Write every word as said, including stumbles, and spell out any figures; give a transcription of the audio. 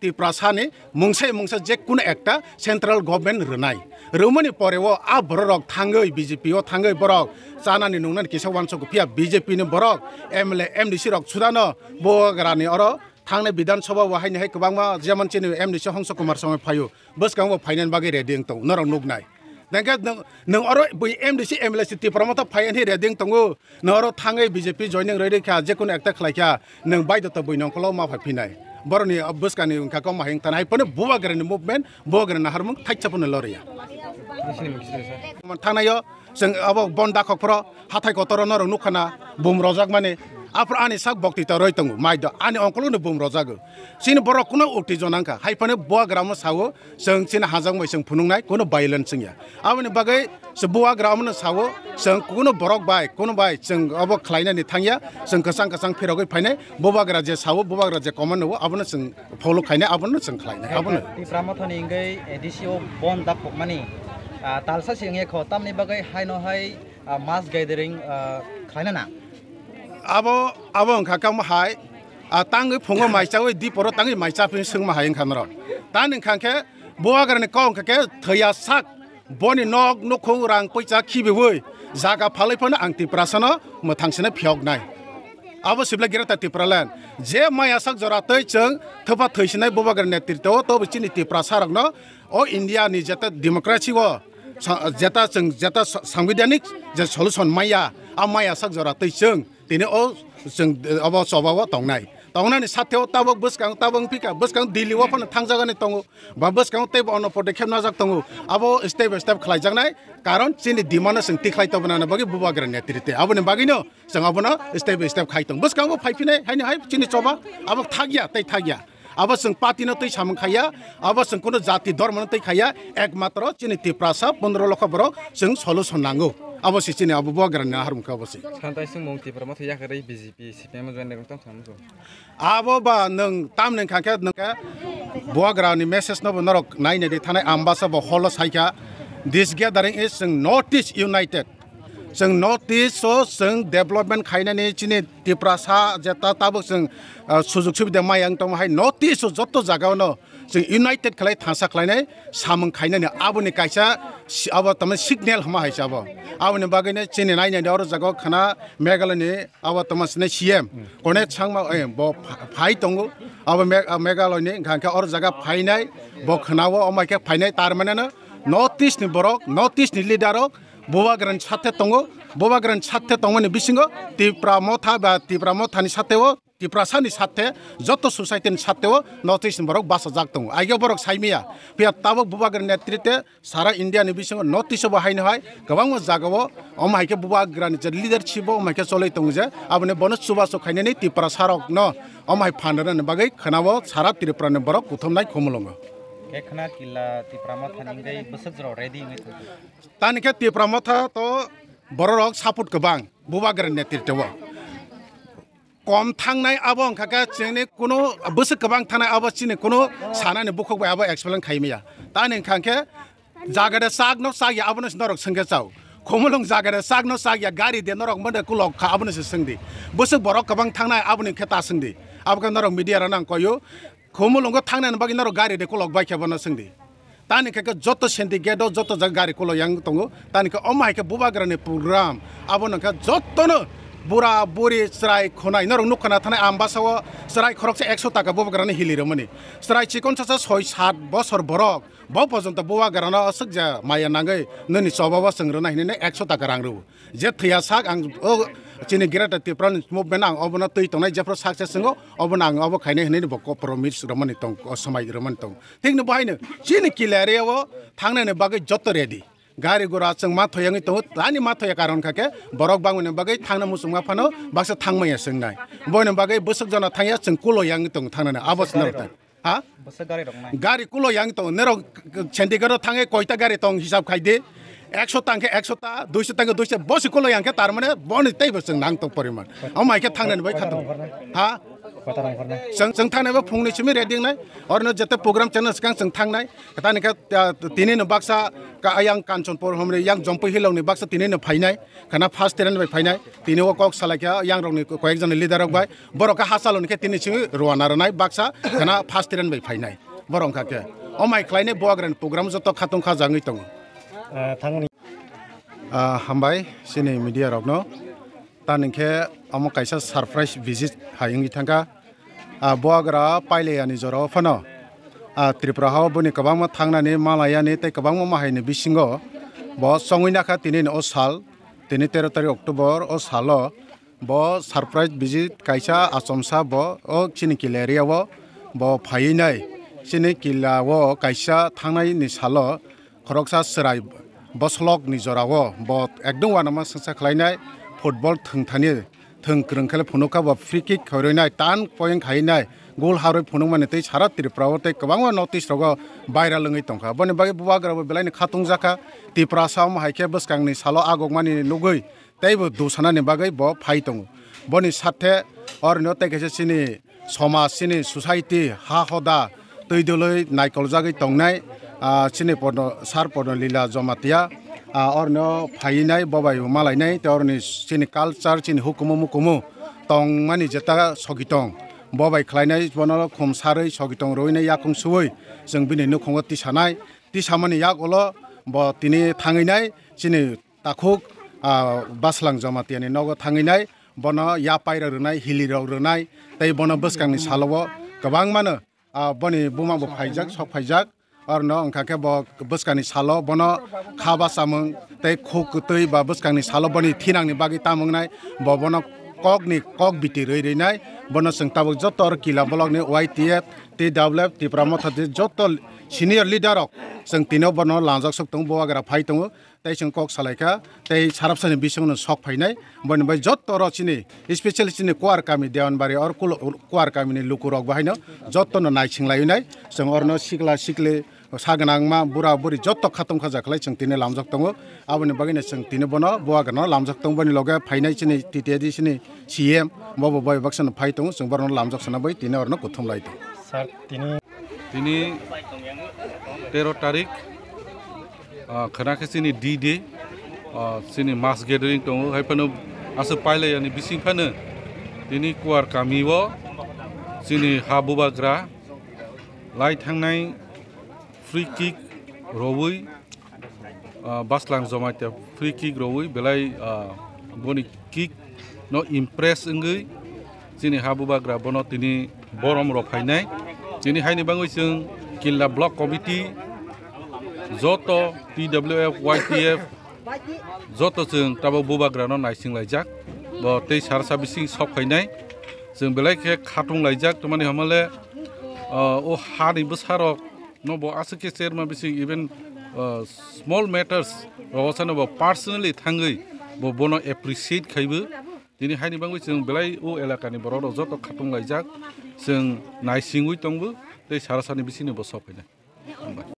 Tiprasani mungsa mungsa je kuno ekta central government rwnai. Rwmani pore o a bororok thangwi B J P o thangwi borok chanani nungnani kisa uansuk phiya B J P ni borok M L A, M D C rok sudano Bubagrani oro thangnai Bidhan Sabha o haini hai kwbangma jemon chini M D C Hongso Kumar Sangma phaio. Bwskango phainani bagwi ready wng tongo, norok nuknai. Tei khe nwng, nwng oro bui M D C M L A si Tipra Motha phai ani ready wng tongo. Nwng oro thangwi B J P joining rwi rwi kha, je kuno ekta khlai kha, nwng baidota bui nongkholo ma phai phinai. Borokni bwskani wngkha kok ma hai wngthana hai phano Bubagrani movement, Bubagrani naharmung thaisa phano loriya. Thangnaio, Chwng abo bon dakhok phoro hathai kotor norok nukha na bum rojak mani. Aphuru ani sak bokti ta roi tongo, mai do ani ongkolo no bum rojago. Chini borok kuno ukti jona wngkha, hai phano Bubagramo sao, chwng chini hajak bai chwng phunuknai, kuno violence wngya. Aboni bagwi se Bubagra omono sao, chwng kuno borok bai, kuno bai chwng abo khlainani thangya, chwng kwchang kwchang phirogwi phainai, Bubagra je sao, Bubagra je command o, abono chwng follow khainai, abono chwng khlainai, abono. Tipra Mothani wngwi A D C o bon dakhokmani, ah, talsa se wngya kho, tamni bagwi haino hai, ah, mass gathering, ah, khlaina nang. Abo, abo wngkha kamo hai, ah, tangwi phungo mai chawi diporo tangwi mai chaphi swngma hai wngkha norok. Tani wngkha khe Bubagrani kok wngkha khe thwiya sak boni nok nukhung rang poicha khibiwi jaga phalwi phano ang Tiprasano mwthang sina phiyoknai. Abo sibla Greater Tipraland. Je maya sak jora twi chwng thwpha thwisinai Bubagra netritwo tobo chini Tiprasa rokno o India ni jeta democracy o sa-, jeta chwng jeta sa-, sangbidhanik je solution maya, a maya sak jora twi chwng tini o chwng abo choba o tongnai. Tongnani satheo tabok bwskang tabok wngphika, bwskang Delhi o phano thangjagani tongo, ba bwskango teibo ono podokkhep najak tongo, abo step by step khlaijaknai, karon chini demand no chwng tikhlai tobonani bagwi Bubagra netritwo. Aboni bagwino Chwng abono step by step khai tong. Bwskango phai phinai haino hai chini choba abo thakya tei thakya. Abo chwng party no twi samung khaiya, abo chwng kuno jati dhormo no twi khaiya, ekmatro chini Tiprasa pondro lokho borok chwng solution nango. Abo se chini abo Bubagrani naharmung khe abo se. Santai swngmung Tipra Motha yakarwi B J P C P M join rok tong thangmung. Abo ba nwng tamni kha khe nwng khe Bubagrani message no bo norok naina di thanai Ambasa bo holo saikha. This gathering is chwng North East united. Chwng North East o chwng development khainani chini Tiprasa jeta tabuk chwng, ah, sujug subida maya wng tongma hai North East o joto jaga o no chwng united khlai thansa khlainai samung khainani aboni kaisa si-, abo tamni signal hwnma hai se abo. Aboni bagwi no chini nainani oro jaga o khwna Meghalaya ni abo tamo sini C M Conrad Sangma, eh, bo pha-, phai tongo. Abo Me-, ah, Meghalaya ni hwnkha khe oro jaga phainai bo khwna o omo hai khe phainai tar mane no North East ni borok, North East ni leader rok Bubagrani sathe tongo, Bubagrani sathe tongmani bisingo Tipra Motha ba Tipra Mothani sathe o, Tiprasani sathe, joto society ni sathe o North East ni borok bachajak tongo. Aige borok saimaya, phiya tabuk Bubagrani netritwe sara India ni bisingo North East o bo haino hai kwbangma jaga o omo hai khe Bubagrani je leadership o omo hai khe choloi tongo je aboni bono chubachu khainani Tiprasa rok no omo hai phan rwnani bagwi khwna o sara Tripura ni borok kuthumnai Khumulwngo. Khe khwna kila Tipra Mothani wngwi bwswk jora ready wngwi thangkha. Tani khe Tipra Motha to bororok support kwbang Bubagrani netritwo. Kom thangnai abo wngkha khe chini kuno bwswk kwbang thangnai abo chini kuno sanani bukhuk bai abo explain khai maya. Tani wngkha khe jaga de sak no sak ya abono se norok swngkhe chao. Khumulwng jaga de sak no sak ya gari de norok mode kulok kha abono se swngdi. Bwswk borok kwbang thangnai aboni khe ta swngdi. Abo khe norok media rok nang koyo. Khumulwngo thangnani bagwi norok gari de kulok bai khe bono swngdi. Tani khe khe joto syndicate o joto jaga gari kulo yang tongo. Tani khe omo hai khe Bubagrani program. Abo nang khe jotono bura buri chwrai khwnai norok nukha na thanai Ambasa o chwrai khoroksa ekso taka Bubagrani hili rwmani. Chwrai chikon sasa soi sat bosor borok bo porjonto Bubagrano aswk ja maya nangwi nini choba o chwng rwna hinwi ekso taka rang rw. Je thwiya sak ang o chini Greater Tipraland movement ang obono twi tongnai jephru success wngo obono ang obo khainai hinwi bo promise rwmani tong o swmai rwmani tong. Thikno bo haino chini kila area o thangnani bagwi joto ready. Gari gura chwng ma thoyangwi tongo, tani ma thoya karon kha khe borok bangmani bagwi thangna muchungma phano baksa thangmaya chwngnai. Boini bagwi bwswk jona thangya chwng kulo yangwi tongo thangnani abo se norok thang. Ha? Bwswk gari rok nai. Gari kulo yang tong, nerok syndicate o thangwi koita gari tong hisab khai di. Ekso tang khe ekso ta, duiso tang khe duiso, bosi kulo yang khe tar mane boni teibo chwng nang tong poriman. Omo hai khe thangnani bai kha tong. Ha? Chwng, chwng thangnai bo phungni simi ready wngnai. Orno jete program channel swkang chwng thangnai. Tani khe, ah, tini no baksa ka ayang Kanchanpur homri yang Jampui Hilong ni baksa tini no phainai. Khana first train bai phainai. Tini o kok salai kha yang rok ni koyek jon ni leader rok bai. Borok khe hachalo ni khe tini simi rwna rwnai baksa khana first train bai phainai. Borok wngkha khe. O mai khlainai Bubagra ni program joto khatung kha jagwi tongo. Ah, thangni. Ah, hambai chini media rokno. Tani khe omo kaisa surprise visit hai wngwi thangkha. Ah, Bubagra pailaiya ni jorao phano, ah, Tripura hao boni kwbangma thangnani, malayani tei kwbangma mahaini bisingo bo chongwi nakha tini o sal, tini tero tarik October o salo bo surprise visit kaisa achomsa bo o chini kila area o bo phaiwi nai. Chini kila o kaisa thangnai ni salo khoroksa chwrai bosolok ni jorao bo ekdom uanama sengsa khlainai, football thwng thani thwng kwrwng khe phunukha bo free kick khoirwi nai, tan point khai nai, goal harwi phunukmani tei sara Tripura o tei kwbangma north east rogo viral wngwi tongkha. Boni bagwi Bubagra bo belai ni khatung jakha, Tiprasa omo hai khe bwskang ni salo agokmani nugwi teibo dusana ni bagwi bo phai tongo. Boni sathe oroni o tei kaisa chini somaj, chini society, ha hoda twi dwlwi naikoljagwi tongnai, ah, chini Padma, Sir Padma Lila Jamatia, ah, oroni o phai nai, bo bai bo malainai, tei oroni chini culture, chini hukumu mukumu tongmani jeta soki tong, bo bai khlainai, bono khum sarwi soki tong rwinai, yakung suwi chwng bini nukhungo tisanai, tisamani yak ulo bo tini thangwi nai, chini takhuk, ah, Baslang Jamatia ni nogo thangwi nai, bono yapairok rwnai, hilirok rwnai, tei bono bwskangni salo o kwbangmano, ah, boni buma bo phaijak, sok phaijak, orno wngkha khe bo bwskangni salo bono kha bachamung tei khuk kwtwi ba bwskangni salo boni thinangni bagwi tamung nai, bo bono kokni kok biti rwi rwi nai, bono chwng tabuk joto oro kila bolokni Y T F, T W F, Tipra Motha tei joto senior leader rok chwng tino bono lanjak sok tongo, Bubagra phai tongo. Tei chwng kok salai kha, tei sarabsani bisingno sok phainai, boni bai joto oro chini, especially chini Kuar kami Dewanbari or kulo-, Kuar kamini lukurok bo haino jotono naising lainai, chwng orno sikla sikli, sa gwnangma, bura buri joto khatung khaja khlai chwng tini lamjak tongo, aboni bagwino chwng tini bono Bubagrano lamjak tongo, boni loge phainai chini T T A D C ni C M, bobo bai baksano phai tongo, chwng borokno lamjak sana bai tini orno kuthum lai tongo. Sir, tini tini tero tarik, ah, khwna khe chini D-Day, ah, chini mass gathering tongo, hai phano aswk pailai yani bising phano tini Kuar kami o chini ha Bubagra lai thangnai free kick rwui, ah, Baslang Jamatia free kick rwui belai, ah, boni kick no impress wngwi chini ha Bubagra bono tini borom rok phainai. Tini haini bangwi chwng Killa Block Committee, joto T W F, Y T F, joto chwng tabuk Bubagrano naising laijak. Bo tei sarsa bising sok phainai. Chwng belai khe khatung laijak, tamani hamale, ah, o hani bwsarok no bo aswk khe chairman bising even, uh, small matters rogo sano bo personally thangwi bo bono appreciate khaibo. Tini haini bangwi chwng belai o elakani borok rok joto khatung laijak, chwng naisingwi tongbo tei sarasani bisingni bo sok phainai.